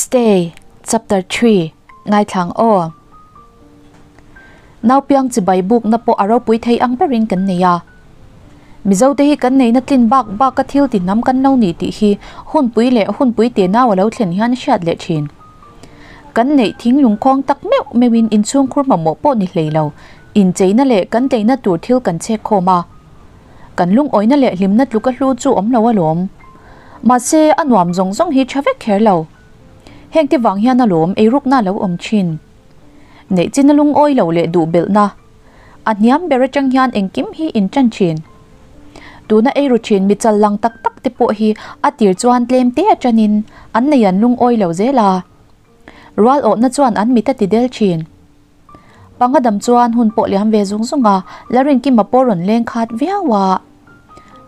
Stay, Chapter Tree, Ngaithlang aw. Naupiang chibai bukna pawh a ropui thei ang berin kan nei a. Mizote hi kan neihna tlin bak baka thil ti hnam kan lo ni tih hi hunpui leh hunpui te nau a lo thlen hian a hriat leh thin. Kan neih thing lungkhawng tak meuh meuhin inchhungkhur mamawh pawh ni hlei lo, incheina leh kan tleina tur thil kan chhek khawm a. Kan lungawina leh hlimna tluka hlu chu awm lo alawm. Mahse, a nuam zawng zawng hi tha vek kher lo. Hengte vang hian alawm eirukna a lo awm thin. Neih chin a lungawi lo leh duh belhna. A hniam ber atang hian engkim hi in tan thin. Tuna eiru thin mi chal lang tak tak te pawh hi a tir chuan tlem te atanin an nei an lungawi lo zel a. Rual awhna chuan an mit a ti del thin. Panga dam chuan hun pawh liam ve zung zung a, Larinkima pawh rawn leng khat viau a.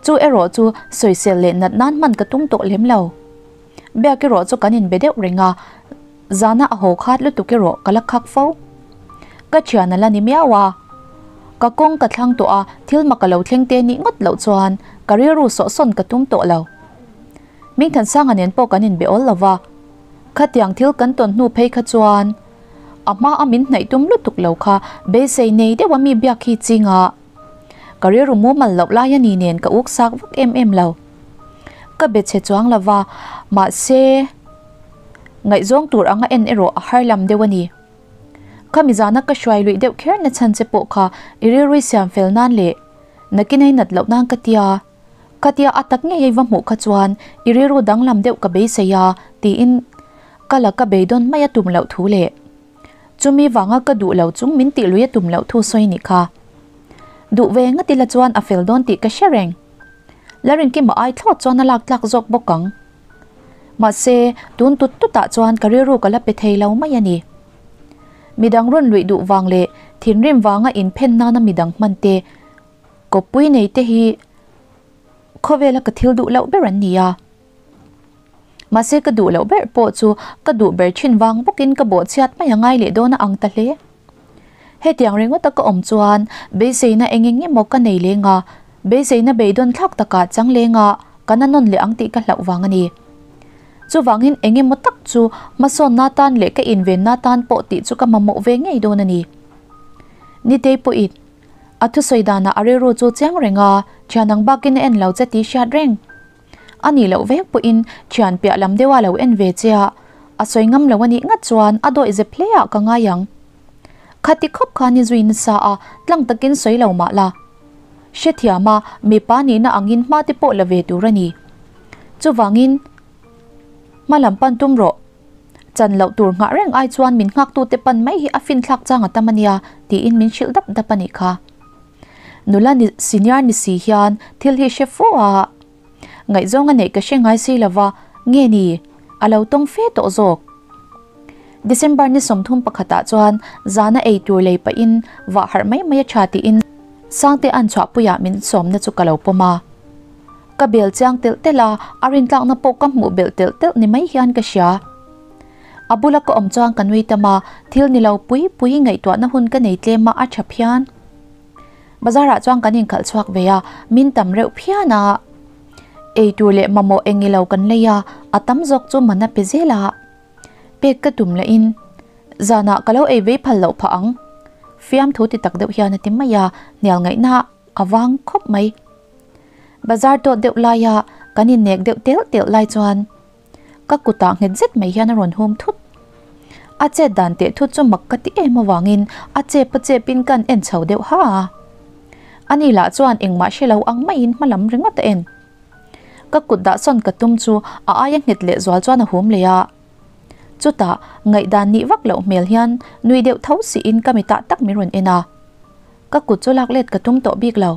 Chu erawh chu sawisel leh nat nan hman ka tum tawh lem lo. Biak erawh chu kan inbe deuh reng a, zana a haw khat lutuk erawh ka la khak fo. Ka thian a la ni miau a. Ka kawng ka thlang tawh a, thil mak a lo thleng te nih ngawt loh chuan ka rilru sawhsawn ka tum tawh lo. Mingthansanga nen pawh kan inbe awl lo va, khatiang thil kan tawn hnu phei kha chuan a hma a min hnaih tum lutuk lo kha beisei nei deuh a mi biak hi ching a. Ka rilru mumal loh lai a ni nen ka uk sak vak em em lo. Ka be chhe chuang lo va, mahse ngaihzawng tur anga en erawh a har lam deuh a ni. Khami zana ka hruai luih deuh kher na chhan che pawh kha i rilrui siam fel nan leh nakin ei nat loh nan ka tia. Khatia a tak ngei ei va hmuh kha chuan i rilru danglam deuh ka beisei a tiin ka la ka beidawn mai a tum loh thu leh chumi vanga ka duh lo chung min tih lui a tum loh thu sawi nih kha. Duh ve ngati la chuan a fel dawn tih ka hre reng. Larinkima ai thlawt chuan a lak tlak zawk bawk ang. Mahse, tun tut tutah chuan ka rilru ka la pe thei lo mai a ni. Midang rawn luih duh vang leh thinrim vanga inphen nana midang hman te, kawppui nei te hi khawvela ka thil duh loh ber an ni a. Mahse ka duh loh ber pawh chu ka duh ber thin vang bawkin ka bawhchhiat mai a ngai leh dawn a ang ta hle. Hetiang ringawta ka awm chuan beiseina eng eng emaw ka nei leng a, beiseina beidawn thlak takah chang leng a ka na nawn leh ang tih ka hlauh vang a ni. Chuvangin eng emaw tak chu hmasawnna tan leh ka invenna tan pawh tih chu ka mamawh ve ngei dawn a ni. Nitei pawhin a thusawi danah a rilru chu chiang reng a, thian ang bakin a en lo che tih hriat reng. A nih loh vek pawhin thian piah lam deuha lo en ve che a, a sawi ngam lo a nih ngat chuan a dawih zep hle ah ka ngai ang. Khati khawp khan i zui nasa a, tlang takin sawi lo mah la. Hrethiam a, mipa nihna angin hma te pawh la ve tur a ni. Chuvangin, hma lam pan tum rawh. Chan loh tur nghah reng ai chuan min nghaktute pan mai hi a finthlak chang a tam a nia, tiin min hrilh dap dap a nih kha. Nula ni senior ni si hian thil hi hre fo a, ngaihzawng a neih ka hre ngai si lova, nge ni a lo tawng fe tawh zawk. December ni 31 ah chuan zana ei tur lei pahin vah harh mai mai a tha tiin Sangte an chhuahpuiah min sawmna chu ka lo pawm a. Ka bel chiang telh telh a, a rintlakna pawh ka hmuh belh telh telh ni mai hian ka hria. A bula ka awm chuan ka nui tam a, thil ni lo pui pui ngaihtuahna hun ka nei tlem a, a tha phian. Bazar ah chuan kan inkhalh chhuak ve a, min tam reuh phian a. Ei tur leh mamawh eng ilo kan lei a, a tam zawk chu man a pe zel a. Pek ka tum lah in, zanah ka lo ei vei phal loh phah ang. Fiamthu ti tak deuh hian a ti mai a, hnial ngaihna a vang khawp mai. Bazar tawt deuh laia kan innek deuh telh telh lai chuan, Ka kutah nghet zet mai hian a rawn hum thut. A chet dan teh thut chu mak ka ti em avangin a chep a chepin kan en chho deuh ha a. Ani lah chuan engmah hre lo ang maiin hma lam ringawt a en. Ka kut dah sawn ka tum chu a aia nghet leh zual chuan a hum leh a. Chutah ngaihdan nih vak loh hmel hian nui deuh tho siin ka mitah tak min rawn en a. Ka kut chu lak let ka tum tawh bik lo.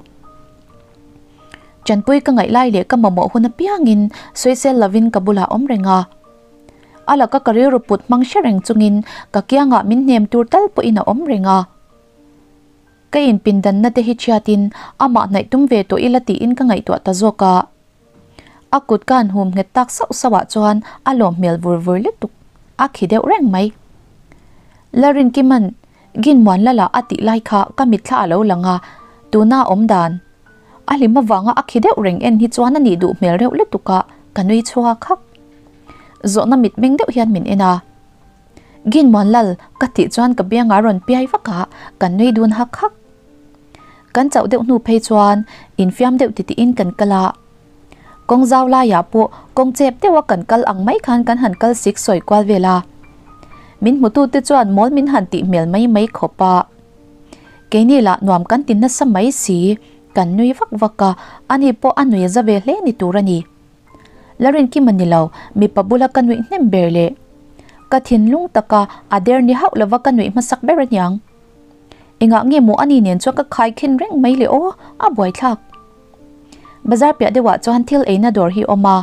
Chanpui ka ngaih lai leh ka mamawh hun apiangin sawisel lovin ka bulah awm reng a. A laka ka rilru put hmang hre reng chungin ka kiangah min hnem tur tal pawhin a awm reng a. Ka inpindanna te hi chhiatin amah hnaih tum ve tawh ila tiin ka ngaihtuah ta zawk a. A kut ka han hum nghet tak sauh sauh ah chuan a lawm hmel vur vur lutuk a khi deuh reng mai. Larinkima'n Gin muan lala a tih lai kha ka mitthla a lo lang a, tuna awm dan. A hlim avanga a khi deuh reng en hi chuan a nih duh hmel reuh lutuk a, ka nui chhuak hak. Zawhna mitmeng deuh hian min en a. Gin muan lal ka tih chuan ka biangah rawn piai vak a, kan nui dun hak hak. Kan chauh deuh hnu phei chuan infiam deuh titihin kan kal a. Kawng zau laiah pawh kawng chep deuha kan kal ang mai khan kan han kal sik sawi kual vel a. Min hmutute chuan mawl min han tih hmel mai mai khawp a. Keini lah nuam kan ti nasa mai si, kan nui vak vak a, ani pawh a nui a za ve hle ni tur a ni. La rinkim a ni lo, mipa bula ka nuih hnem ber leh ka thinlung taka a der ni hauh lova ka nuih hmasak ber a niang. Engah nge maw ani nen chuan ka khai khen reng mai le aw, a buaithlak. Bazar piah deuhah chuan thil eina dawr hi a awm a.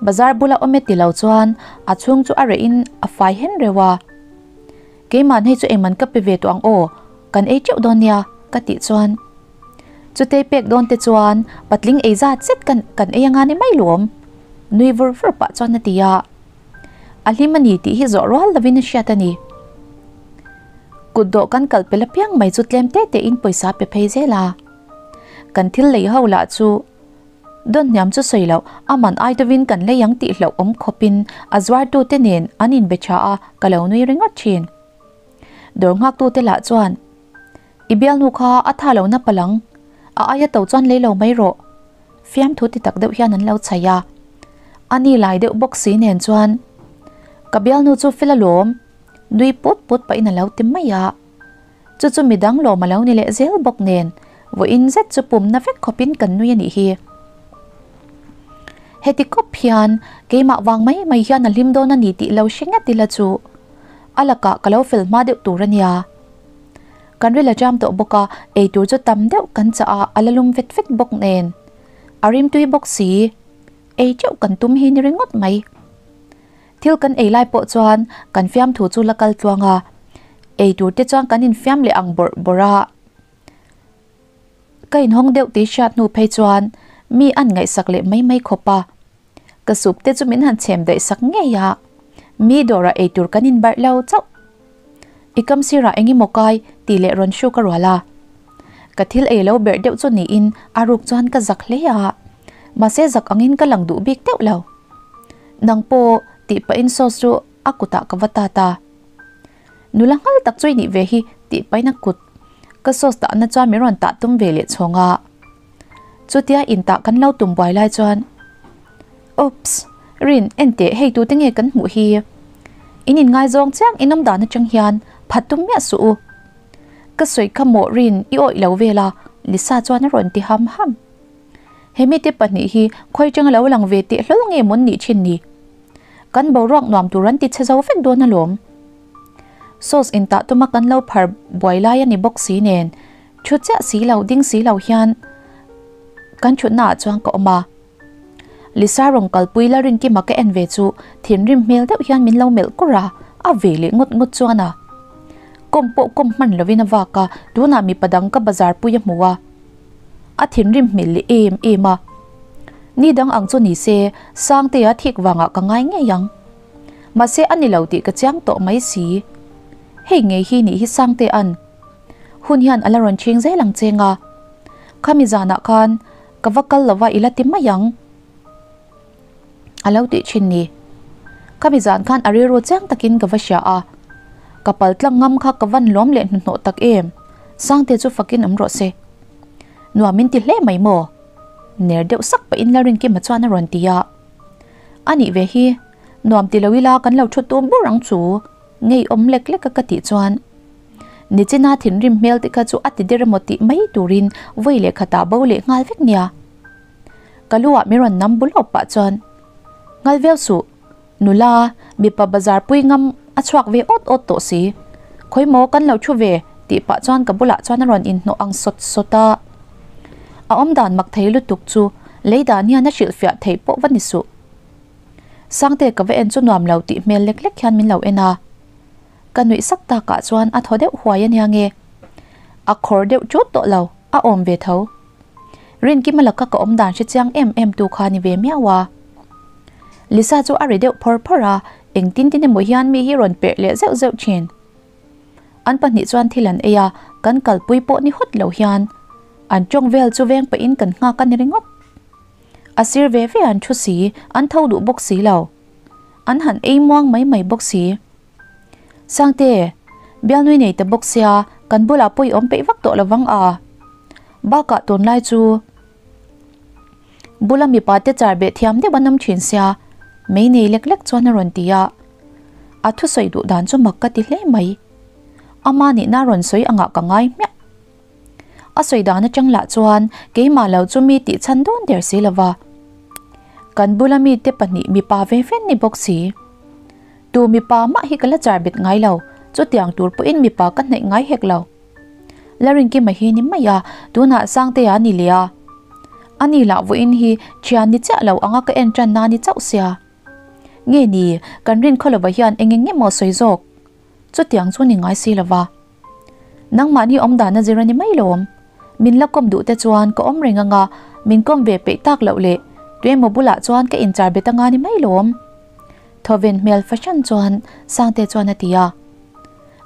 Bazar bula awm e ti lo chuan a chhung chu a reh in a fai hen reuh a. Keimahn hei chu engman ka pe ve tawh ang aw, kan ei teuh dawn nia ka tih chuan chutei pek dawn te chuan patling ei zat zet kan kan ei anga ni mai luam nui vur vur pah chuan a ti a. A hlim a ni tih hi zawh rual lovin a hriat a ni. Kut dawh kan kal pel apiang mai chu tlem te te in pawisa pe phei zel a. Kan thil lei ho lah chu Dawn hniam chu sawi loh, a man ai deuhin kan lei ang tih hlauh awm khawpin a zuartute nen an inbe tha a, ka lo nui ringawt thin. Dawr nghaktute lah chuan, I bialnu kha a tha lo na palang, a aia to chuan lei lo mai rawh. Fiamthu ti tak deuh hian an lo chhaih a. A ni lai deuh bawk si nen chuan, Ka bialnu chu fel alawm, nui put put pahin a lo ti mai a. Chu chu midang lawm a lo ni leh zel bawk nen, vawiin zet chu pumna vek khawpin kan nui a nih hi. Heti kawp hian keimah vang mai mai hian a hlim dawn a ni tih lo hre ngat ila chu a lakah ka lo fel hma deuh tur a nia. Kan ril a jam tawh bawk a, eitur chu tam deuh kan chah a, a la lum vet vet bawk nen. A rimtui bawk si, ei teuh kan tum hi ni ringawt mai. Thil kan ei lai pawh chuan kan fiamthu chu la kal tluang a, ei tur te chuan kan infiam leh ang bawrh bawrh a. Ka inhawng deuh tih hriat hnu phei chuan mi an ngaihsak leh mai mai khawp a. Ka sup te chu min han chhem daih sak ngei a, mi dawrah ei tur kan inbarh lo chauh. I kam sirah eng emaw kai tih leh rawn hruk a rual a. Ka thil ei lo berh deuh chu niin a ruk chuan ka zak hle a, mahse zak angin ka lang duh bik deuh lo. Nang pawh tih pahin sauce chu a kutah ka va tat a. Nula nghal tak chu i nih ve hi tih pahin a kut ka sauce tahna chuan min rawn tah tum ve leh chhawng a. Chutia intah kan lo tum buai lai chuan Oops! Rin, en teh hei tute nge kan hmuh hi? In inngaizawng chiang in awm dan atang hian phat tum miah suh u. Ka sawi kha maw Rin, i awih lo vel a, Lisa chuan a rawn ti ham ham. He mite pahnih hi khawi tang a lo lang ve teh hlawl nge mawn nih thin ni? Kan boruak nuam tur an ti chhe zo vek dawn alawm. Sauce intah tuma kan lo phar buai lai a ni bawk si nen, thu chiah si lo ding si lo hian kan thutna ah chuan ka awm a. Lisa rawn kalpui la Rinkima ka en ve chu thinrim hmel deuh hian min lo melh kur a, a ve leh ngawt ngawt chuan a. Kawm pawh kawm hman lovin a vak a, tunah mipa dang ka bazar pui a hmu a. A thinrim hmel leh em em a. Ni dang ang chu ni se, Sangtea thik vangah ka ngai ngei ang. Mahse a ni lo tih ka chiang tawh mai si. Hei ngei hi nih hi Sangtea'n hun hian a la rawn chhing zel ang cheng a. Khami zanah khan ka va kal lova i la ti mai ang a lo tih thin ni. Khami zan khan a rilru chiang takin ka va hria a, ka pal tlang ngam kha ka van lawm leh hnuhnawh tak em, Sangte chu fakin awm rawh se. Nuam min ti hle mai maw? Ner deuh sak pahin Lalrinkima chuan a rawn ti a. A nih ve hi, nuam ti lo ila kan lo thu tum bur ang chu, ngeiawm lek lek a ka tih chuan. Nichina thinrim hmel te kha chu a ti der emaw tih mai turin vawi leh khatah bo leh nghal vek nia. Ka lu ah min rawn nam bul awp pah chuan, Ngal viau suh, nula, mipa bazar pui ngam a chhuak ve awt awt tawh si. Khawi maw kan lo thu ve tih pah chuan ka bulah chuan a rawn inhnawh ang sawt sawt a. A awmdan mak thei lutuk chu lei dan hian a hrilhfiah theih pawh va ni suh. Sangte ka va en chu nuam lo tih hmel lek lek hian min lo en a. Ka nuih sak takah chuan a thaw deuh huai a nia nge. A khawr deuh chut tawh lo, a awm ve tho. Rinkima laka ka awm dan hre chiang em em tu kha ni ve miau a. Lisa chu a ri deuh phawr phawr a, engtin tin emaw hian mi hi rawn perh leh zeuh zeuh thin. An pahnih chuan thil an ei a, kan kalpui pawh ni hawt lo hian an tawng vel chu veng pahin kan nghak a ni ringawt. A sir ve ve an thu si, an tho duh bawk si lo. an han ei muang mai mai bawk si. Sangte, bialnui nei ta bawk sia kan bulah pawh i awm peih vak tawh lovang a. Bakah tunlai chu bula mipa te char beh thiam deuh an awm thin sia, mei nei lek lek chuan a rawn ti a. A thusawi duh dan chu mak ka ti hle mai. Ama nihna rawn sawi angah ka ngai hmiah. A sawi dan atang lah chuan keimah lo chu mi tih chhan dawn der si lova. Kan bula mite pahnih mipa ve ven ni bawk si. Tu mipa mah hi ka la char bet ngai lo, chutiang tur pawhin mipa ka hnaih ngai hek lo. Larinkima hi ni mai a, tunah Sangtea ni leh a. Ani lah vawiin hi thian ni chiah lo anga ka en tan na ni chauh sia. Nge ni, kan rin khaw lova hian eng eng nge maw sawi zawk? Chutiang chu ni ngai si lova. Nangmahni awm dan a zir a ni mai lawm. Min la kawm duh te chuan ka awm reng anga min kawm ve peih tak loh leh tuemaw bulah chuan ka inchar bet anga ni mai lawm. Thawven hmel fahran chuan Sangte chuan a ti a.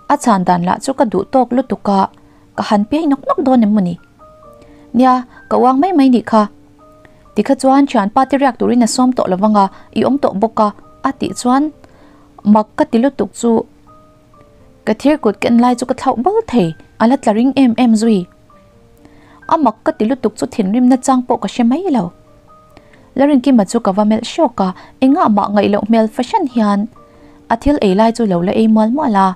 A chhan dan lah chu ka duh tawk lutuk a, ka han piai nawk nawk dawn em maw ni? Nia, ka uang mai mai nih kha. Tikha chuan thianpa te riak turin a sawm tawh lovang a, i awm tawh bawk a, a tih chuan mak ka ti lutuk chu Ka thir kut ken lai chu ka thlauh bal thei, a la tla ring em em zui. A mak ka ti lutuk chu thinrim na chang pawh ka hre mai lo. Larinkima chu ka va melh hrawk a, engah mah ngaih loh hmel fahran hian a thil ei lai chu lo la ei mual mual a.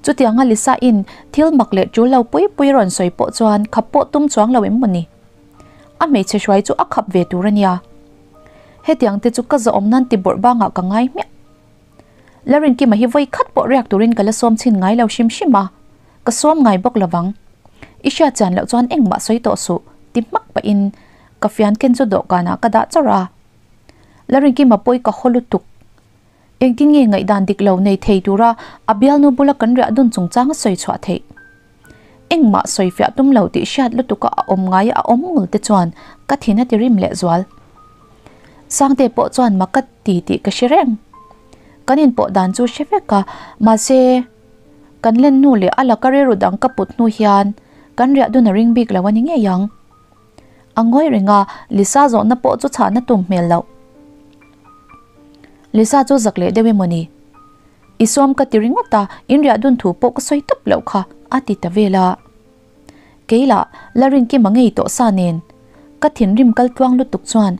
Chutianga Lisa in thil mak leh tul lo pui pui rawn sawi pawh chuan khap pawh tum chuang lo em maw ni? A hmeichhe hruai chu a khap ve tur a nia. Hetiang te chu ka zawhawm nan ti bawrh bangah ka ngai hmiah. Larinkima hi vawi khat pawh riak turin ka la sawm chhin ngai lo hrim hrim a, ka sawm ngai bawk lovang. I hriat chian loh chuan engmah sawi tawh suh, ti hmak pahin ka fian ken chu dawhkanah ka dah chawrh a. Larinkima pawi ka haw lutuk. Engtin nge ngaihdan dik lo nei thei tura a bialnu bula kan riah dun chungchang a sawi chhuah theih? Engmah sawi fiah tum lo tih hriat lutuka a awm ngai a awm ngul te chuan ka thin a ti rim leh zual. Sangte pawh chuan mak ka ti tih ka hre reng. Kan inpawh dan chu hre vek a, mahse kan len hnu leh a laka rilru dang ka put hnu hian kan riah dun a ring bik lo a ni ngei ang. A ngawi reng a, Lisa zawhna pawh chu chhahna tum hmel loh. Lisa chu zak leh deuh emaw ni? I sawm ka ti ringawt a, in riah dun thu pawh ka sawi tawp loh kha, a ti ta vel a. Kei lah la rinkima ngei tawh sa nen, ka thinrim kal tluang lutuk chuan,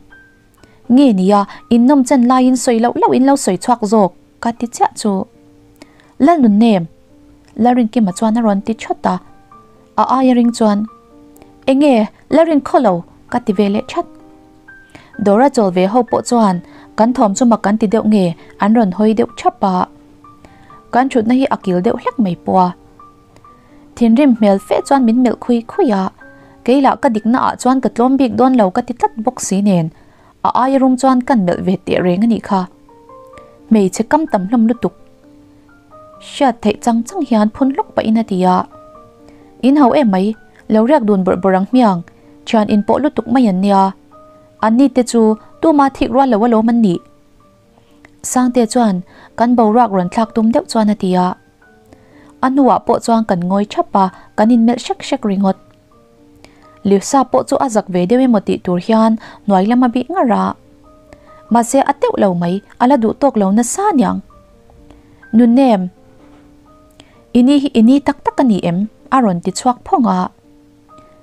Nge nia, in nawm chen laiin sawi loh loh in lo sawi chhuak zawk, ka ti chiah chu. Lalnun nem! Lalrinkima chuan a rawn ti thawt a. A aia ring chuan, Enge, Lalrin khaw lo, ka ti ve leh that. Dawra chawl ve ho pawh chuan kan thawm chu mak an ti deuh nge an rawn hawi deuh thap a. Kan thutna hi a kil deuh hlek mai pawh a. Thinrim hmel fe chuan min melh khui khui a, kei lah ka dikna ah chuan ka tlawm bik dawn lo ka ti tlat bawk si nen a aia rum chuan kan melh ve teh reng a nih kha. Hmeichhe kam tam hlawm lutuk. Hriat theih chang chang hian phun hlawk pahin a ti a. In ho em mai, lo riak dun bawrh bawrh ang hmiang, thian inpawh lutuk mai an nia. Anni te chu tuma thik rual lo alawm an nih. Sangte chuan kan boruak rawn thlak tum deuh chuan a ti a. A hnuah pawh chuan kan ngawi thap a, kan inmelh hrek hrek ringawt. Lisa pawh chu a zak ve deuh emaw tih tur hian hnuai lam a bih ngar a. Mahse a teuh lo mai, a la duh tawk lo nasa aniang. Nunnem, i ni hi i ni tak tak a ni em? a rawn ti chhuak phawng a.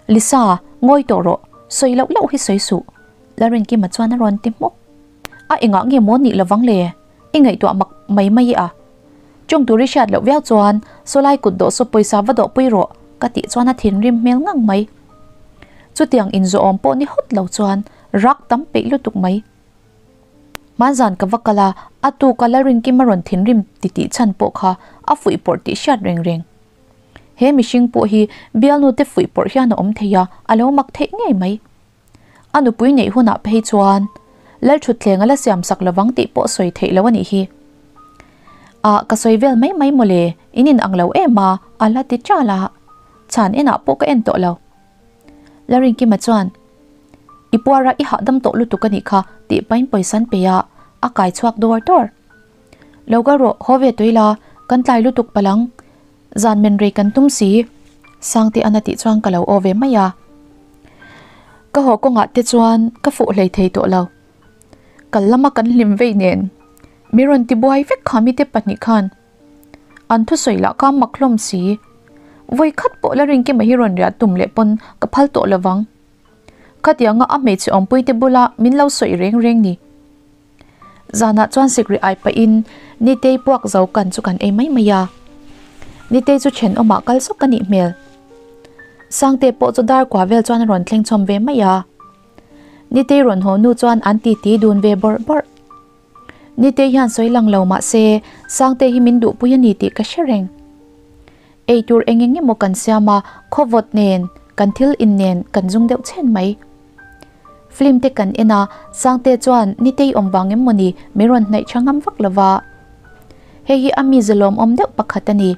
Lisa, ngawi tawh rawh, sawi loh loh hi sawi suh, Lalrinkima chuan a rawn ti hmuk. A engah nge maw nih lovang le? I ngaihtuah mak mai mai a. Chung tur i hriat loh viau chuan sawlai kut dawh saw pawisa va dawh pui rawh ka tih chuan a thinrim hmel ngang mai. Chutiang inzawhawm pawh ni hawt lo chuan rak tam peih lutuk mai. Hmanzan ka va kal a, a tuka Lalrinkima rawn thinrim titih chhan pawh kha a fuih pawrh tih hriat reng reng. He mihring pawh hi bialnu te fuih pawrh hian a awm thei a, a lo mak theih ngei mai. A nupui neih hunah phei chuan Lalthutthleng a la siam sak lovang tih pawh sawi theih loh a nih hi. Ah, ka sawi vel mai mai mawle, in in ang lo em a, a la ti ṭal a. Chhan enah pawh ka en tawh lo. Larinkima chuan, I puara i hahdam tawh lutuk a nih kha tih pain pawisan pe a, a kai chhuak dawr dawr. Lo kal rawh, haw ve tawih la, kan tlai lutuk palang. Zan men rei kan tum si. Sangte an a tih chuan ka lo aw ve mai a. Ka haw kawngah te chuan ka fuh hlei thei tawh lo. Kal lama kan hlim vei nen. Mi rawn tibuai vek kha mite pahnih khan an thusawi lah kha mak hlawm si. Vawi khat pawh la ringkima hi rawn riah tum leh pawn ka phal tawh lovang. Khatianga a hmeichhe awmpuite bula min lo sawi reng reng ni. Zanah chuan sikri ai pahin Nitei puak zo kan chu kan ei mai mai a. Nitei chu thenawmah kal zawk a nih hmel. Sangte pawh chu dar kua vel chuan a rawn thleng chhawm ve mai a. Nitei rawn haw nu chuan an titi dun ve bawrh bawrh. Nitei hian sawi lang lo mah se Sangte hi min duhpui a ni tih ka hre reng. Ei tur eng eng emaw kan siam a, khawvawt nen, kan thil in nen kan zung deuh chhen mai. Film te kan en a, Sangte chuan Nitei awm vang em mawni min rawn hnaih tha ngam vak lova. Hei hi a mi zalawm awm deuh pakhat a ni.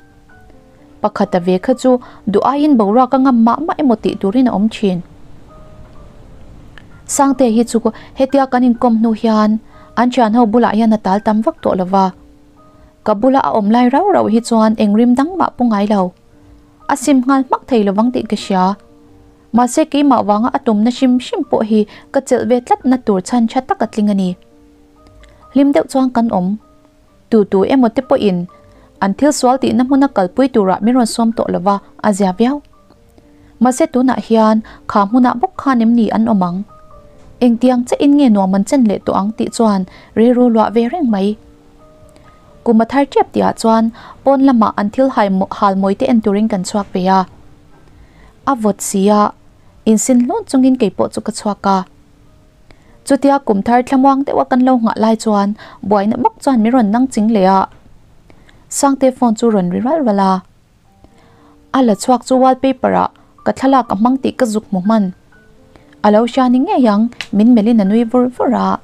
Pakhata ve kha chu duh aiin boruak a ngam mah mah emaw tih turin a awm thin. Sangte hi chu hetia kan inkawm hnu hian an thian ho bulah hian a tal tam vak tawh lova. Ka bula a awm lai rau rau hi chuan eng rim dang mah pu ngai lo. A sim nghal hmak thei lovang tih ka hria. Mahse keimah vanga a tumna hrim hrim pawh hi ka chelh ve tlatna tur chhan tha tak a tling a ni. Hlim deuh chuan kan awm. Tu tu emaw te pawhin an thil sual tihna hmuna kalpui turah min rawn sawm tawh lova a zia viau. Mahse tunah hian kha hmunah bawk khan em ni an awm ang? Engtiang che in nge nuam an chen leh tawh ang tih chuan rilru luah ve reng mai. Kum a thar tep tihah chuan pawn lamah an thil hal mawi te en turin kan chhuak ve a. A vawt si a, insin hlun chungin keipawh chu ka chhuak a. Chutia kum thar thlamuang deuha kan lo nghah lai chuan buaina bawk chuan min rawn nang ching leh a. Sangte phone chu rawn ri ral ral a. A la chhuak chu wallpaper ah ka thlalak a hmang tih ka zuk hmu hman. A lo hria ni ngei ang, min melhin a nui vur vur a.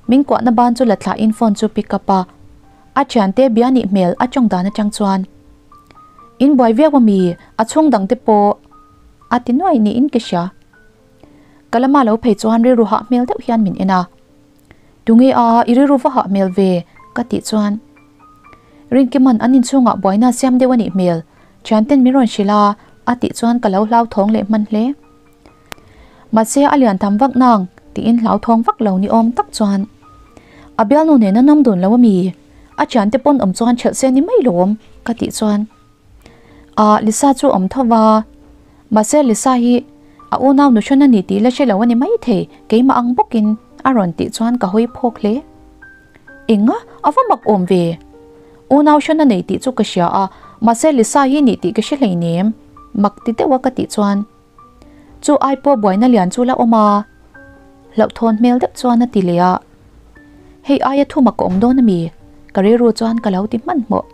Min kuahna ban chu la thlahin phone chu pick up a. A thiante bia nih hmel a tawng dan atang chuan, In buai viau a mi, a chhung dang te pawh a ti nuai niin ka hria. Ka lama lo phei chuan rilru hah hmel deuh hian min en a. Tunge a, i rilru va hah hmel ve? ka tih chuan Rinkiman an inchhungah buaina siam deuh a nih hmel, thianten min rawn hrilh a, a tih chuan ka lo hlauthawng leh hman hle. Mahse a lian tham vak nang tiin hlauthawng vak lo ni awm tak chuan a bialnu nena nawm dun lo a mi, a thiante pawn awm chuan ṭhelh se ni mai lawm ka tih chuan Ah Lisa chu awm tho va, mahse Lisa hi a unau nu hran a ni tih la hre lo a ni maithei keimah ang bawkin a rawn tih chuan ka hawi phawk hle. Enga a va mak awm ve? Unau hran a nei tih chu ka hria a, mahse Lisa hi ni tih ka hre hleinem mak ti deuha ka tih chuan chu ai pawh buaina lian chu la awm a, hlauhthawn hmel deuh chuan a ti leh a. Hei aia thu mak a awm dawn a mi? Ka rilru chuan ka lo ti hmanhmawh.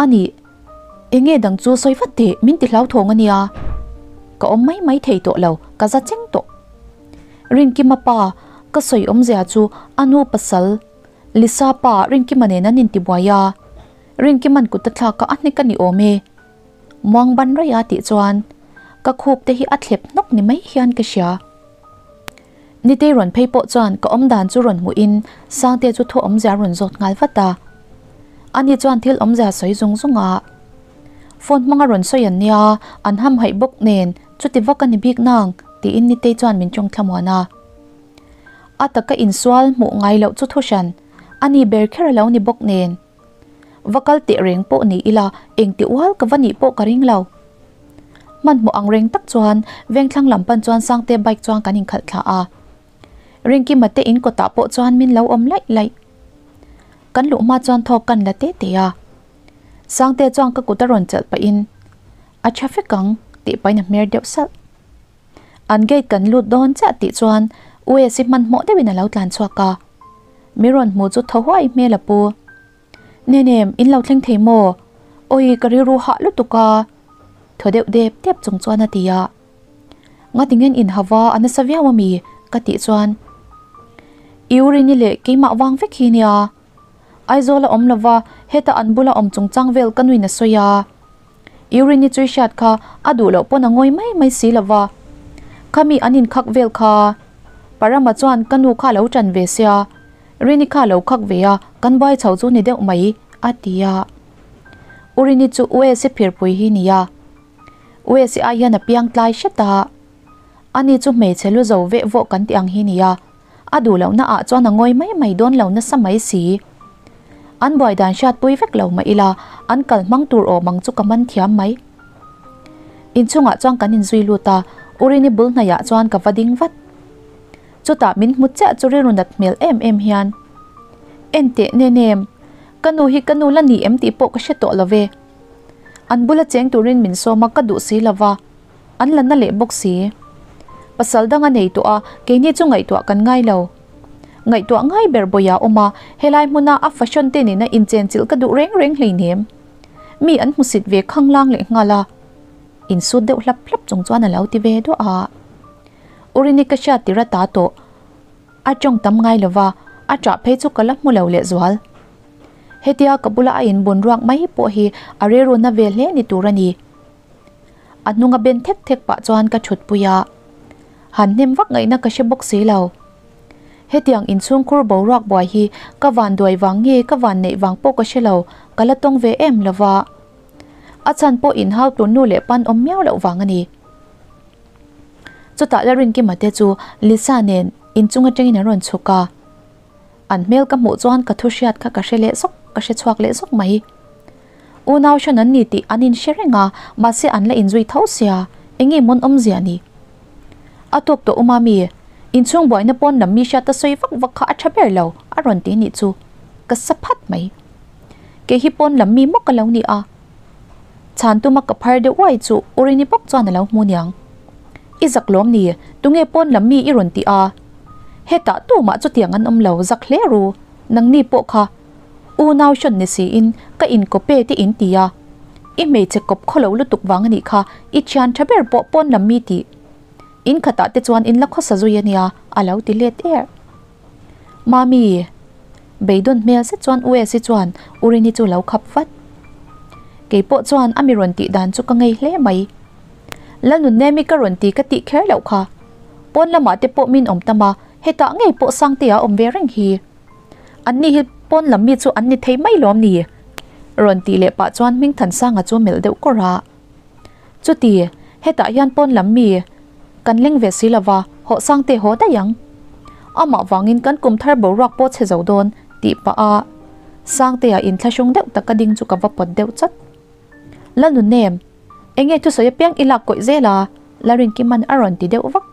A nih, enge dang chu sawi vat teh, min ti hlauthawng a nia. Ka awm mai mai thei tawh lo, ka za cheng tawh. Rinkima pa, ka sawi awmzia chu a nu pasal, Lisa pa Rinkima nen an intibuai a. Rinkima'n kut a thlak a, a hnek a ni awm e. Muang ban raih a tih chuan ka khup te hi a thlep hnawk ni mai hian ka hria. Nitei rawn phei pawh chuan ka awm dan chu rawn hmuhin Sangte chu thu awmzia rawn zawt nghal vat a. Ani chuan thil awmzia sawi zung zung a. Phone hmanga rawn sawi an nia, an hamhaih bawk nen chuti vak a ni bik nang tiin Nitei chuan min tawng thlamuan a. A taka insual hmuh ngai loh chu thuhran ani ber kher a lo ni bawk nen. Va kal teh reng pawh ni ila engti ual ka va nih pawh ka ring lo. Hmanhmawh ang reng tak chuan vengthlang lam pan chuan Sangte bike chuan kan inkhalh thla a. Rinkima te in kawtah pawh chuan min lo awm laih laih. Kan luh hma chuan thawk kan la te te a. Sangte chuan ka kut a rawn chelh pahin a tha fek ang tih pahin a hmer deuh salh. An gate kan lut dawn chiah tih chuan US hi hmanhmawh deuhin a lo tlan chhuak a. Mi rawn hmu chu thaw huai hmel a pu. Nenem, in lo thleng thei maw? Awi, ka rilru hah lutuk a. Thaw deuh dep dep chung chuan a ti a. Ngatinge in hava a nasa viau a mi? ka tih chuan I urini leh keimah vang vek hi nia. Aizawl a awm lova, heta an bula awm chungchang vel ka nuin a sawi a. Urini chui hriat kha a duh loh pawn a ngawi mai mai si lova. Khami an inkhak vel kha Parama chuan ka nu kha a lo tan ve sia, Rini kha a lo khak ve a, kan buai chho chu ni deuh mai, a ti a. Urini chu USA phirpui hi nia. USA ai hian a piang tlai hret a. Ani chu hmeichhe lu zo veh vawh kan tih ang hi nia. A duh lohna ah chuan a ngawi mai mai dawn lo nasa mai si. An buai dan hriat pui vek lo mah ila an kal hmang tur awm ang chu ka man thiam mai. Inchungah chuan kan inzui lut a, Urini bul hnaiah chuan ka va ding vat. Chutah min hmu chiah chu rilru nat hmel em em hian, Enteh Nenem, ka nu hi ka nu la ni em tih pawh ka hre tawh lo ve. An bula cheng turin min sawm a ka duh si lo va, an la na leh bawk si. Pasal dang a nei tawh a, keini chu ngaihtuah kan ngai lo. Ngaihtuah ngai ber bawih a awm a, helai hmuna a fashion te nena inchenchilh ka duh reng reng hleinem. Mi an hmusit ve khanglang leh nghal a, insut deuh hlap hlap chung chuan a lo ti ve duah a. Urini ka hriat tir a ta tawh. A tawng tam ngai lo va, a ṭah phei chu ka la hmu lo lehzual. Hetia ka bula a inbun ruak mai pawh hi a rilru na ve hle ni tur a ni. A hnunga ben thek thek pah chuan ka ṭhutpui a. Han hnem vak ngaihna ka hre bawk si lo. Hetiang inchhungkhur boruak buai hi ka van duai vang nge ka van neih vang pawh ka hre lo, ka la tawng ve em lo va. A chhan pawh inhau tur nu leh pan awm miau loh vang a ni. Chutah Lalrinkima te chu Lisa nen inchung atangin an rawn chhuk a. An hmel ka hmuh chuan ka thu hriat kha ka hre leh zawk, ka hre chhuak leh zawk mai. Unau hran an ni tih an inhre reng a, mahse an la inzui tho sia, enge mawn awmzia ni? A tawk tawh uma mi, inchhung buaina pawn lam mi hriat a sawi vak vak kha a tha ber lo, a rawn ti nih chu ka sa phat mai. Kei hi pawn lam mi maw ka lo ni a? Chhan tuma ka phar deuh uai chu Urini bawk chuan a lo hmu niang. I zak lawm ni, tunge pawn lam mi i rawn ti a? Hetah tumah chutiang an awm lo, zak hle ru, nangni pawh kha unau hrawn ni siin ka inkawpe te in ti a. I hmeichhe kawp khaw lo lutuk vang a nih kha, i thian tha ber pawh pawn lam mi tih. In khatah te chuan in la khawsa zui a nia, a lo ti let er. Mami, beidawn hmel zet chuan US-i chuan Urini chu lo khap vat. Kei pawh chuan a mi rawn tih dan chu ka ngei hle mai. Lalnunemi ka rawn ti ka tih kher loh kha. Pawn lamah te pawh min awm tam a, hetah ngei pawh Sangtea awm ve reng hi. Anni hi pawn lam mi chu an ni thei mai lawm ni? Rawn tih leh pah chuan Hmingthansanga chu melh deuh kawr a. Chuti, hetah hian pawn lam mi kan leng ve si lova, hawh Sangte haw daih ang. Amah vangin kan kum thar boruak pawh chhe zo dawn tih pah a Sangtea inthlahrung deuh taka ding chu ka va pawt deuh chat. Lalnunnem, enge thusawi apiang i lak kawih zel a? Larinkiman a rawn ti deuh vak.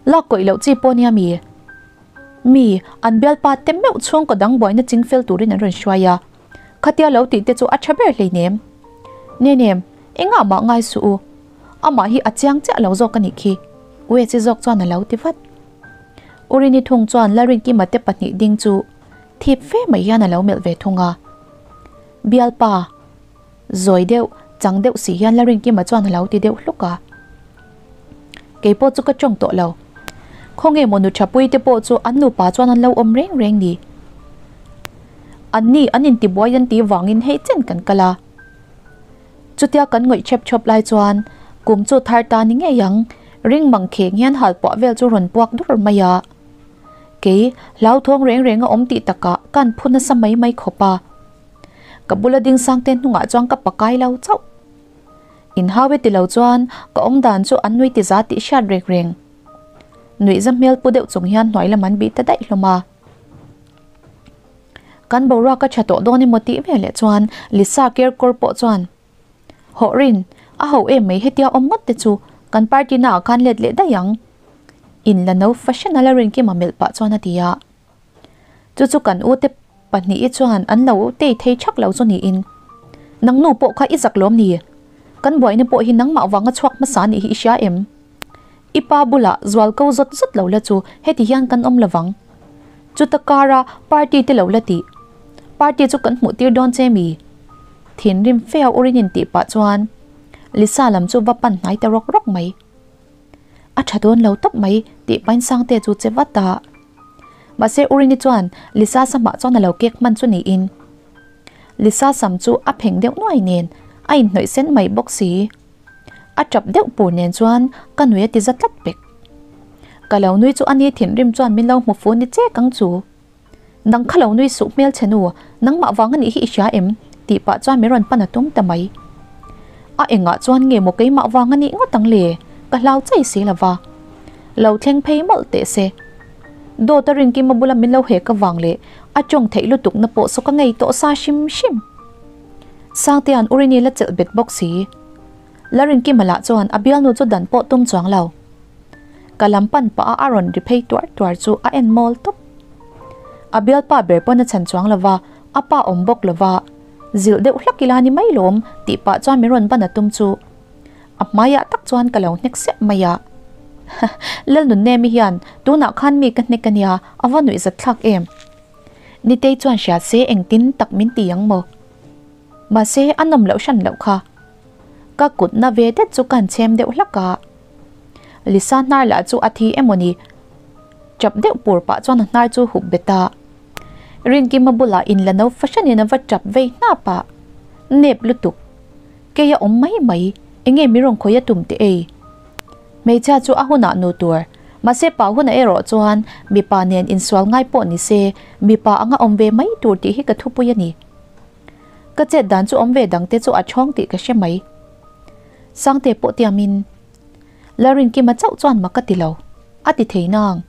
Lak kawih loh chi pawh nia mi? Mi, an bialpa te meuh chhungkaw dang buaina ching fel turin an rawn hruai a. Khatia lo tih te chu a tha ber hleinem. Nenem, engah mah ngai suh u. Amah hi a chiang chiah lo zawk a nih khi. Uechi zawk chuan a lo ti vat. Urini thung chuan Lalrinkima te pahnih ding chu thip fe mai hian a lo melh ve thung a. Bialpa, zawi deuh, chang deuh si hian Lalrinkima chuan a lo ti deuh hluk a. Kei pawh chu ka tawng tawh lo. Khawnge maw nu Thapui te pawh chu an nupa chuan an lo awm reng reng ni. An ni an intibuai an tih vangin hei chen kan kal a. Chutia kan ngawih chhep chhawp lai chuan kum chu thar ta ni ngei ang, ring mang kheng hian hal puah vel chu rawn puak dur mai a. Kei, hlauthawng reng reng a awm tih takah kan phu nasa mai mai khawp a. Ka bula ding sang te hnungah chuan ka pakai lo chauh. Inhau e ti lo chuan ka awm dan chu an nui ti za tih hriat reng reng. Nuihza hmel pu deuh chung hian hnuai lam an bih ta daih hlawm a. Kan boruak a tha tawh dawn emaw tih veleh chuan Lisa kerkawr pawh chuan, Hawh Rin, a ho em mai hetia awm ngawt te chu kan party naah khan let leh daih ang. In la no fashion a la rin kima melh pah chuan a ti a. Chu chu kan u te pahnih i chuan an lo tei thei thak lo chu niin. Nang nu pawh kha i zak lawm ni? Kan buaina pawh hi nangmah vanga chhuak hmasa nih hi i hria em? I pa bulah zual ko zawt zawt lo la chu heti hian kan awm lovang. Chuta kara party te lo la tih. Party chu kan hmuh tir dawn che mi? Thinrim fe a urin in tih pah chuan Lisa lam chu va pan hnai ta rawk rawk mai. A tha dawn lo tawp mai tih pain Sangte chu che vat a. Mahse Urini chuan Lisa samah chuan a lo kek hman chu niin Lisa sam chu a pheng deuh nuai nen a inhnawih sen mai bawk si. A tap deuh pur nen chuan ka nui a ti za tlat pek. Ka lo nui chu a ni thinrim chuan min lo hmu fu ni che kang chu. Nang kha lo nui suh hmel che nu, nangmah vang a nih hi i hria em? tih pah chuan min rawn pan a tum ta mai. A engah chuan nge maw keimah vang a nih ngawt ang le? Ka hlau chai si lova. Lo thleng phei mawlh teh se. Dawt a Rinkima bula min lo hek avang leh a tawng theih lutuk na pawh saw ka ngei tawh sa hrim hrim. Sangtea'n Urini la chelh bet bawk si. La Rinkima lah chuan a bialnu chu dan pawh tum chuang lo. Ka lam pan pah a a rawn ri phei tuar tuar chu a en mawl tawp. A bialpa ber pawn a chhan chuang lo va, a pa awm bawk lo va, zilh deuh hlak ila ni mai lawm tih pah chuan min rawn ban a tum chu a hmaiah tak chuan ka lo hnek siah mai a. Lalnunnemi hian tunah khan mi ka hnek a nia, a va nuihzat thlak em? Nitei chuan hria se engtin tak min ti ang maw? Mahse a nawm loh hran loh kha. Ka kut na ve det chu kan chhem deuh hlak a. Lisa hnar lah chu a thi emaw ni? Chap deuh pur pah chuan a hnar chu hup bet a. Rinkima bulah in la no fahranin a va chap vei hnap a. Nep lutuk. Kei a awm mai mai, enge mi rawn khawi a tum teh ei? Hmeichhia chu a hunah nu tur. Mahse pa hunah erawh chuan mipa nen insual ngai pawh ni se, mipa anga awm ve mai tur tih hi ka thupui a ni. Ka chet dan chu awm ve dangte chu a chhawng tih ka hre mai. Sangte pawh tiamin Lalrinkima chauh chuan mak ka ti lo, a ti thei nang.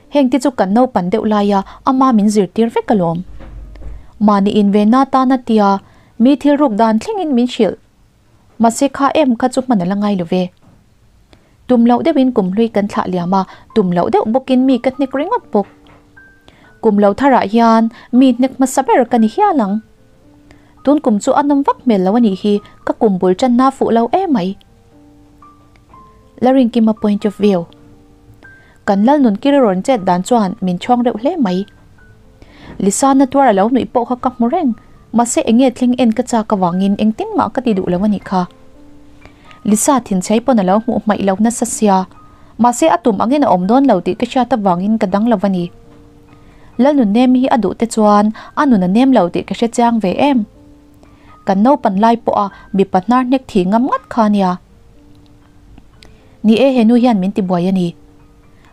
Heng te chu kan naupan deuh laia ama min zirtir vek alawm. Mahni invenna tana tia mi thil ruk dan thlengin min hrilh. Mahse kha em kha chu hman a la ngai lo ve. Tum loh deuhin kum hlui kan thlah liam a, tum loh deuh bawkin mi ka hnek ringawt bawk. Kum lo tharah hian mi hnek hmasa ber ka ni hial ang. Tun kum chu a nawm vak hmel lo a nih hi, ka kum bul tanna fuh lo emai. Laringkima point of view. Kan lal nun kir rawn chet dan chuan min chhawng reuh hle mai. Lisa na tuar a lo nuih pawh kha ka hmu reng, mahse enge thleng en ka chak avangin engtin mah ka ti duh lo a nih kha. Lisa thinchhei pawn a lo hmuh hmaih lo nasa sia, mahse a tum angin a awm dawn lo tih ka hriat avangin ka dang lo a ni. Lal nun nem hi a duh te chuan a nun a nem lo tih ka hre chiang ve em. Kan naupan lai pawha mipa hnar hnek thi ngam ngat kha nia. Ni e, henu hian min ti buai a ni.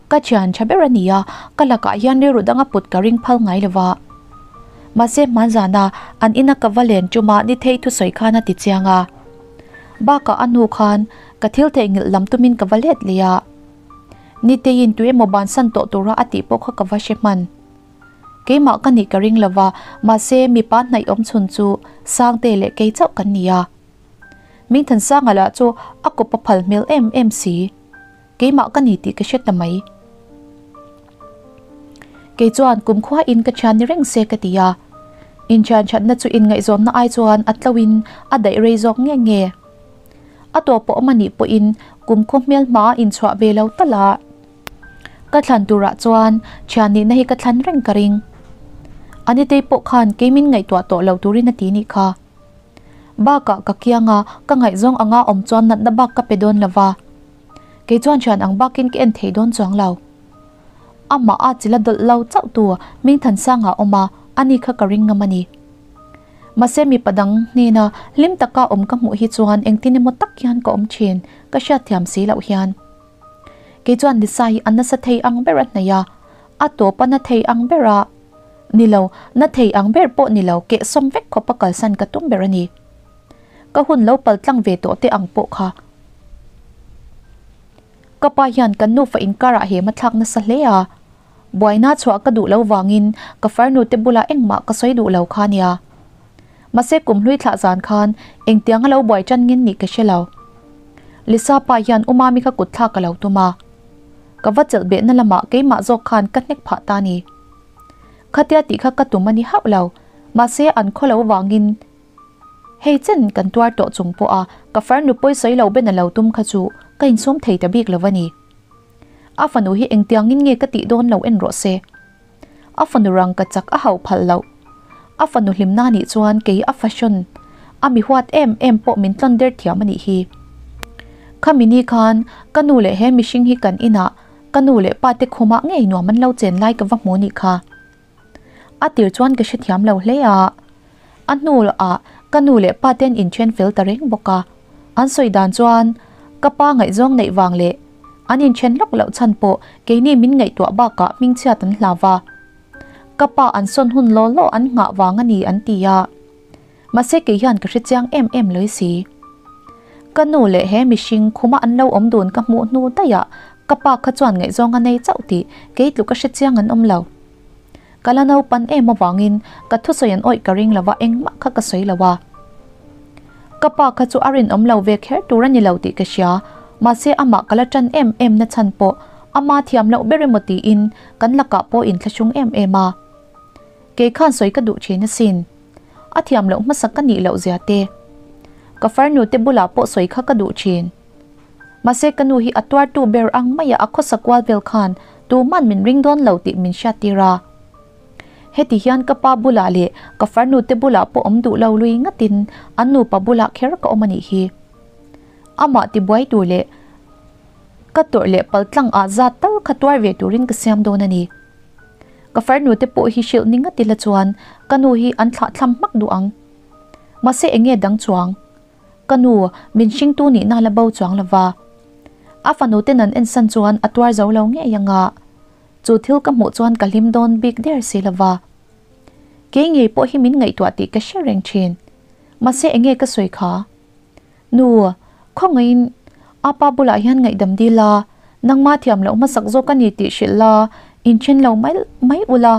Ka thian tha ber a ni a, ka lakah hian rilru danga put ka ring phal ngai lo va. Mahse hmanzana an ina ka va len chuma ni thei thusawi khan a ti chiang a. Bakah a hnu khan ka thil theihnghilh lam tumin ka va let leh a. Niteiin tu emaw bansan tawh tura a tih pawh kha ka va hre hman. Keimah ka nih ka ring lo va, mahse mipa hnaih awm chhun chu Sangte leh kei chauh kan ni a. Mingthansanga lah chu a kawp a phal hmel em em si. Keimah ka ni tih ka hre ta mai. Kei chuan kumkhua in ka thian ni reng se ka ti a. Inthian thatna chu inngaihzawnna ai chuan a tlo in a daih rei zawk nge nge. A tawp pawh awm a nih pawhin kumkhaw hmel hma a inchhuah ve lo tal a. Ka thlan turah chuan thian nihna hi ka thlan reng ka ring. Anitei pawh khan kei min ngaihtuah tawh lo turin a ti nih kha. Bakah ka kiang a, ka ngaihzawng anga awm chuan natna bak ka pe dawn lo va. Kei chuan thian ang bakin ka en thei dawn chuang lo. Amah a chila dawlh lo chauh tu Hmingthansanga awm a, ani kha ka ring ngam a ni. Mahse mipa dang hnena hlim taka awm ka hmuh hi chuan engtin emaw tak hian ka awm thin, ka hriatthiam si loh hian. Kei chuan Lisa hi a nasa thei ang ber a hnaih a, a tawp a na thei ang ber a. Ni lo, na thei ang ber pawh ni lo, kehsawm vek khawp a kalsan ka tum ber a ni. Ka hun lo pal tlang ve tawh te ang pawh kha. Ka pa hian kan nufa inkarah he mathlak nasa hle a, buaina chhuah ka duh lo vangin ka farnu te bulah engmah ka sawi duh lo kha nia. Mahse kum hlui thlah zan khan engtiang a lo buai tan ngin nih ka hre lo. Lisa pa hian u Mami kha kut thlak ka lo tum a. Ka va chelh behna lamah keimah zawk khan ka hnek phah ta ni. Khatia tih kha ka tum a ni hauh lo, mahse an khaw lo vangin Hei chen kan tuar tawh chung pawha ka farnu pawisawi lo ben a lo tum kha chu ka insum thei ta bik lo a ni. A fanu hi engtiangin nge ka tih dawn lo en rawh se. A fanu rang ka chak a hauh phalh loh. A fanu hlimna nih chuan kei a fashion a mi huat em em pawh min tlawn der thiam a nih hi. Khami ni khan ka nu leh he mihring hi kan inah ka nu leh pa te khumah ngei nuam an lo chen lai ka va hmu nih kha. A tir chuan ka hrethiam lo hle a. A hnu ah ka nu leh pa ten inthen fel ta reng bawk a. An sawi dan chuan ka pa ngaihzawng neih vang leh an inthen lawk loh chhan pawh keini min ngaihtuah bakah hmingchhiat an hlau va. Ka pa an sawn hun law law an nghah vang a ni an ti a. Mahse kei hian ka hrechiang em em lawih si. Ka nu leh he mihring khuma an lo awm dun ka hmuh hnu daih ah. Ka pa kha chuan ngaihzawng a nei chauh tih kei tluka hre chiang an awm lo. Ka la naupan em avangin ka thusawi an awih ka ring lo va, engmah kha ka sawi lo a. Ka pa kha chu a rinawm lo ve kher tur a ni lo tih ka hria, mahse amah ka la tan em em na chhan pawh ama thiam loh ber emaw tiin kan lakah pawh inthlahrung em em a. Kei khan sawi ka duh thin asin. A thiam loh hmasa ka nih loh zia te. Ka farnu te bulah pawh sawi kha ka duh thin. Mahse ka nu hi a tuartu ber ang maia a khawsa kual vel khan tuman min ring dawn lo tih min hriattir a. Heti hian ka pa bulah leh ka farnu te bulah pawh awm duh lo lui ngatin an nupa bulah kher ka awm a nih hi. Amah tibuai tur leh ka tawrh leh paltlang ah zat tal kha tuar ve turin ka siam dawn a ni. Ka farnu te pawh hi hrilh ni ngat ila chuan ka nu hi an thlah thlam hmak duh ang. Mahse enge dang chuang? Ka nu, min hringtu nihna la bo chuang lova. A fanu ten an ensan chuan a tuar zo lo ngei anga. Chu thil ka hmuh chuan ka hlim dawn bik der si lova. Kei ngei pawh hi min ngaihtuah tih ka hre reng thin. Mahse enge ka sawi kha? Nu, khawngaihin apa bulah hian ngaihdam dil a, nangma thiam loh hmasak zawk a ni tih hrilh la, inthen lo mai mai ula.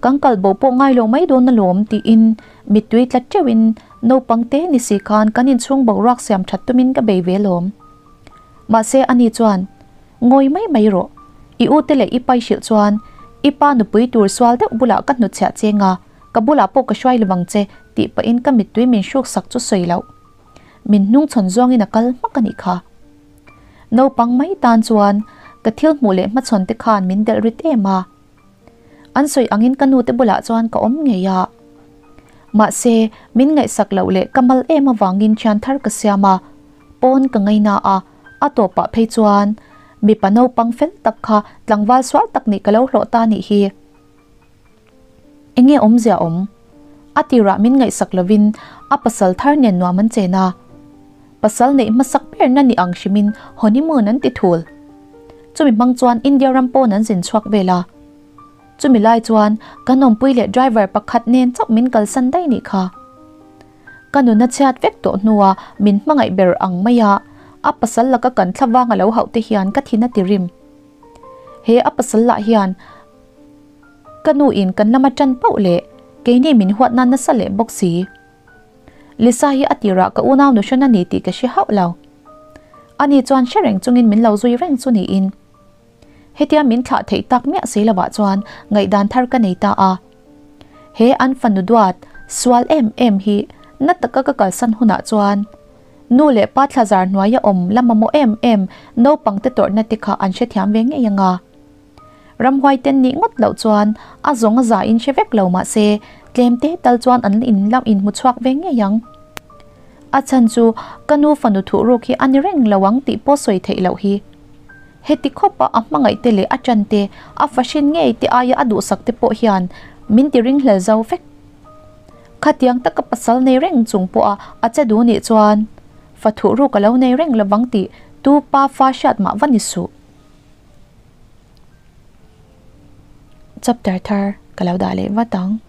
Kan kal bo pawh ngai lo mai dawn alawm tiin mittui tla teuhin naupang te ni si khan kan inchhung boruak siam that tumin ka bei ve alawm. Mahse ani chuan, Ngawi mai mai rawh, i u te leh i pai hrilh chuan i pa nupui tur sual deuh bulah ka hnutchhiah cheng a, Ka bulah pawh ka hruai lovang che tih pahin ka mittui min hruk sak chu sawi loh. Min hnung chhawn zawngin a kal hmak a nih kha. Naupang mai tan chuan ka thil hmuh leh hmachhawn te khan min delh rit em a. An sawi angin ka nu te bulah chuan ka awm ngei a. Mahse, min ngaihsak loh leh ka mal em avangin thian thar ka siam a, pawn ka ngaina a, a tawpah phei chuan mipa naupang fel tak kha tlangval sual tak nih ka lo hlawh ta nih hi. Enge awmzia awm? A tirah min ngaihsak lovin a pasal thar nen nuam an chen a. Pasal neih hmasak berna ni ang hrimin honeymoon an ti thul. Chumi hmang chuan India ram pawn an zin chhuak vel a. Chumi lai chuan kan awmpui leh driver pakhat nen chauh min kalsan daih nih kha. Ka nuna chhiat vek tawh hnua min hmangaih ber ang maia a pasal laka kan thlavang a lo hauh te hian ka thin a ti rim. He a pasal lah hian Ka nu in kan lama tan pauh leh keini min huat nan nasa leh bawk si. Lisa hi a tirah ka unau nu hran a ni tih ka hre hauh lo. Ani chuan hre reng chungin min lo zui reng chu niin. Hetia min thlah theih tak miah si lovah chuan ngaihdan thar ka nei ta a. He an fanu duat sual em em hi na taka ka kalsan hunah chuan nu leh pa thlazar hnuaia awm la mamawh em em naupangte tawrhna te kha an hrethiam ve ngei anga. Ramhuai ten nih ngawt loh chuan a zawng a za in hre vek lo mah se tlem te tal chuan an in lam in hmu chhuak ve ngei ang. A chhan chu ka nu fanu thuh ruk hi a ni reng lo ang tih pawh sawi theih loh hi. Heti khawpa a hmangaih te leh a ṭan te, a fahrin ngei te aia a duhsak te pawh hian min ti ringhlel zo vek. Khatiang taka pasal nei reng chung pawha a che duh nih chuan fa thuh ruk a lo nei reng lovang tih tu pa fa hriat mah va ni suh. Chapter thar ka lo dah leh vat ang.